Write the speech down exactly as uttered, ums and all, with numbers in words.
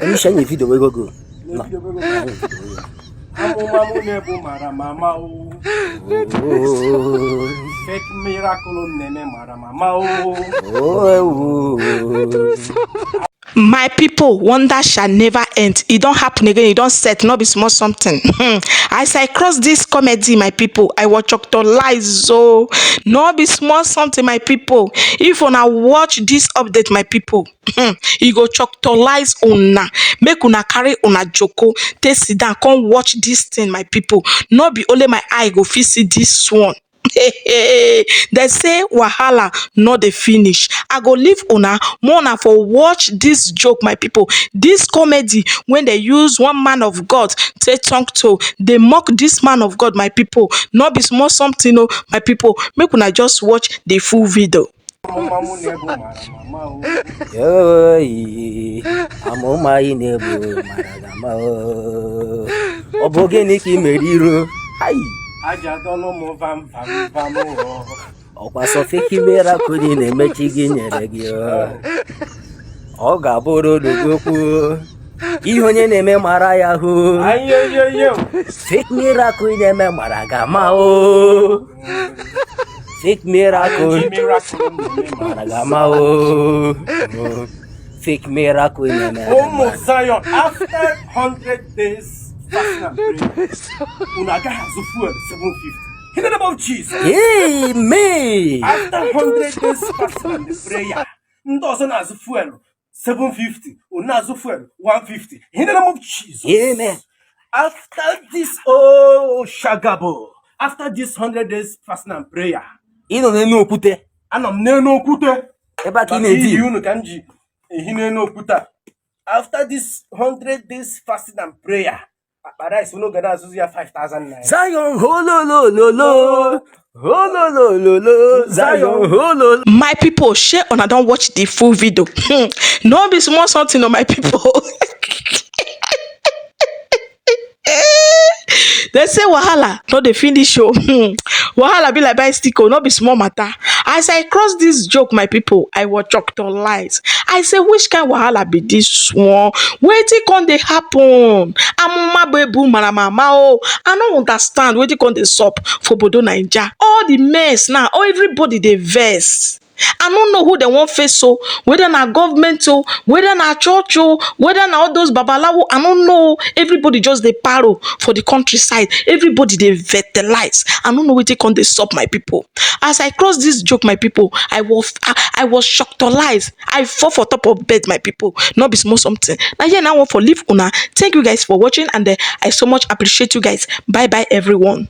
Onye isi anyị video wego go. Amụma mụ na-ebu mara mama o. Fake miracle na-eme mara mama o. My people, wonder shall never end. E don happen again, e don set, no be small something. Hmm. As I cross this comedy, my people, I was choctolize, so no be small something, my people. If una watch this update, my people, hmm, e go choctolize una. Make una carry una joko, take sit down, come watch this thing, my people. No be only my eye go fit see this one. Dem say wahala no dey finish. I go leave una, more una for watch this joke, my people. This comedy when they use one man of God take tongue to, they mock this man of God, my people. No be small something, oh, my people. Make una just watch the full video. Amụma mụ na-ebu mara mama o. Ee, amụma anyị na-ebu mara gị ama o. Ọ bụ gịnị ka ị mere iro? Ai, Aja dọnụ mụ vam vam vam o. Ọkwa sọ fake miracle ị na-emechi gị nyere gị o. Ọ ga-abụrụ unu okwu. Ihe onye na-eme mara ya ahụ. Ayoyoyo. Fake miracle ị na-eme mara gị ama o. Fake miracle. Miracle na-eme mara. Mara gị ama o. Fake miracle ị na-eme. Ụmụ Zion, after hundred days fasting and prayer, unu agaghị azụ fuel seven fifty. In the name of Jesus. Amen. After hundred days fasting and prayer, ndị ọzọ na-azụ fuel seven fifty, unu na-azụ fuel one fifty. In the name of Jesus. Amen. After this, oh, Shagabo, after this hundred days fasting and prayer, Ị nọ n'elu okwute. Anọ m n'elu okwute. Ebe a ka ị Maka ihi na-edi. Unu ka m ji ehi n'elu okwute a. After this hundred days fasting and prayer, akpa rice unu ga na-azụzi ya five thousand naira. Zion hololololo. Hololololo. Zion hololo. My people, shey una don watch the full video? Hmm. No be small something, oh, my people. They say wahala no dey finish o. Hmm. Wahala be like bicycle, no be small matter. As I cross this joke, my people, I was choctolize. I say, which kind wahala be this one? Wetin come dey happen? Amụma bụ ebu mara mama o. I no understand wetin come dey sup for obodo Naija. All the mess now, oh, everybody dey vex. I no know who dem wan face o, whether na government o, whether na church o, whether na all those babalawo, I no know. Everybody just dey paro for the countryside. Everybody dey fertilize. I no know wetin come dey sup, my people. As I cross this joke, my people, I was I, I was choctolize. I fall for top of bed, my people. No be small something. Na here na I wan for leave una. Thank you guys for watching, and uh, I so much appreciate you guys. Bye bye, everyone.